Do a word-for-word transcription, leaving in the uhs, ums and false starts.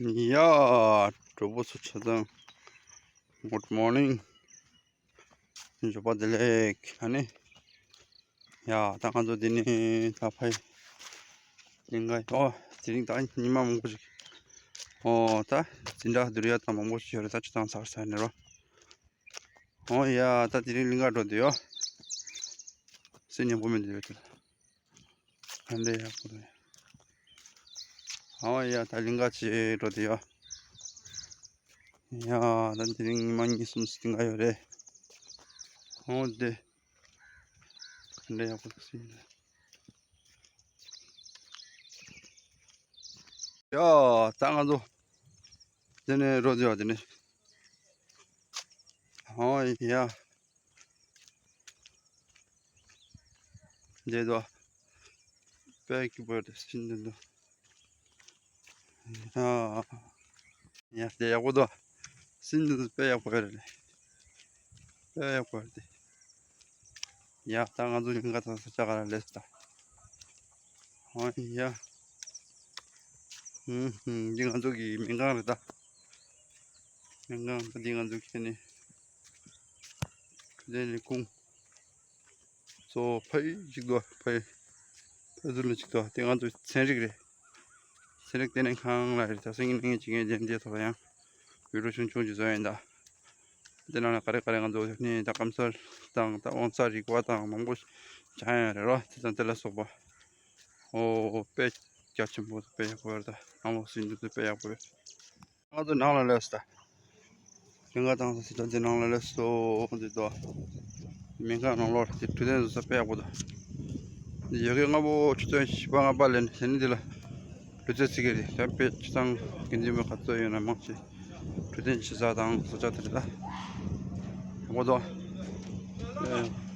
ཡ། གྲོགས་པོ་ཚོ་ཆ་ཚང་། Good morning། འཇོག་པ་བདེ་ལེགས། ཨ་ནི། ཡ། ད་ང་ཚོ་འདི་ནས་ད་ཕ་གི་གླིང་ག་ཨོ་དེ་རིང་ད་ཉི་མ་མང་པོ་ཞིག་ཨོ་ད་འཛིན་གྲྭ་བསྡུར་ཡ་ད་མང་པོ་ཞིག་ཡོད་རེད། ད་ཆུ་ཚང་ཚར་ཚར་ནས་རོ། ཨོ་ཡ། ད་དེ་རིང་གླིང་ག་འགྲོ་འདོད་ཡོད། སེམས་ཉམས་པོ་མི་འདུག་ཡོད་དེ། ཨ་འདྲ་ཡག་པོ་རེད། ཨོ་ཡ། ད་གླིང་ག་ཅིག་འགྲོ་འདོད་ཡོད། ཡ། ད་དེ་རིང་ཉི་མ་གཉིས་གསུམ་ཞིག་གླིང་ག་ཡོད་རེད། ཨོ་དེ། ཨ་འདྲ་ཡག་པོ་ཞིག་ཡིན། ཡ། ད་ང་ཚོ་དེ་ནས་འགྲོ་འདོད་ཡོད། དེ་ནས། ཨོ་ཡ། འདི་དོ། དཔེ་སྐྱིད་པོ་རེད། སེམས་འདི་དོ། ཡ། ཡ། དེ་ཡག་པོ་དོ། སེམས་འདི་དོ་དཔེ་ཡག་པོ་རེད། དཔེ་ཡག་པོ་རེད། ཡ། ད་ང་ཚོ་གླིང་ག་ད་ས་ཆ་ག་ར་སླེབས་སོང་ད། ཨོ་ཡ། ཧུམ་ཧུམ། འདི་ང་ཚོ་གི་སྨན་ཁང་རེད་ད། སྨན་ཁང་ད་འདི་ང་ཚོ་གི་ནི། འཕྲོད་བསྟེན་ལས་ཁུངས་གཙོ་བོ་ཕ་ཡུལ་གཅིག་ཏུ། ཕ་ཡུལ་ཕ་ཡུལ་ལ་གཅིག་ཏུ། དེ་ང་ཚོ་ཚན་རིག་རེད། ཚན་རིག་ལྟེ་གནས་ཁང་ལ་རེད། ད་སང་ཉིན་གནངས་ཉིན་ཅིག་ངས་དེ་འདིའི་ཐོག་ལ་ཡང་བི་ཌི་ཡོ་ཆུང་ཆུང་ཅིག་བཟོ་ཡ་ཡིན་ད། དེ་ནང་ལ་ག་རེ་ག་རེ་ང་ཚོ་ནི་ད་སྐམ་ས་དང་ད་དབང་རྩ་རིག་པ་དང་མང་པོ་སྦྱང་ཡ་རེད་རོ། དེ་དང་དེ་ལ་སོགས་པ། ཨོ་དཔེ་རྒྱ་ཆེན་པོ་དཔེ་ཡག་པོ་རེད། ད་ནང་ལོགས་སུ་འདུག་དཔེ་ཡག་པོ་རེད། ང་ཚོ་ནང་ལ་སླེབས་སོང་ད། གླིང་ག་ད་ས་ཆ་འདི་ནང་ལ་སླེབས་སོང་། འདི་དོ། སྨན་ཁང་ནང་ལོགས་དེ་འཕྲོད་བསྟེན་བཟོ་ས་དཔེ་ཡག་པོ་འདུག་འདི་ཡོད་མཁན་སྔ་པོ་ཆུ་ཚོད་བཞི་པ་ལྔ་པ་ལ་ནི་དེ་ནི་འདི་ལ་ལུས་རྩལ་རྩེ་གི་རེད། ད་དཔེ་ཆུ་ཚང་དགེ་འདུན་པ་ག་ཚོད་ཡོད་ན་མང་ཆེ་འཕྲོད་བསྟེན་བྱེད་ས་དང་བཟོ་ས་དེ་རེད་ད། ཡག་པོ་འདུག་ཨེ།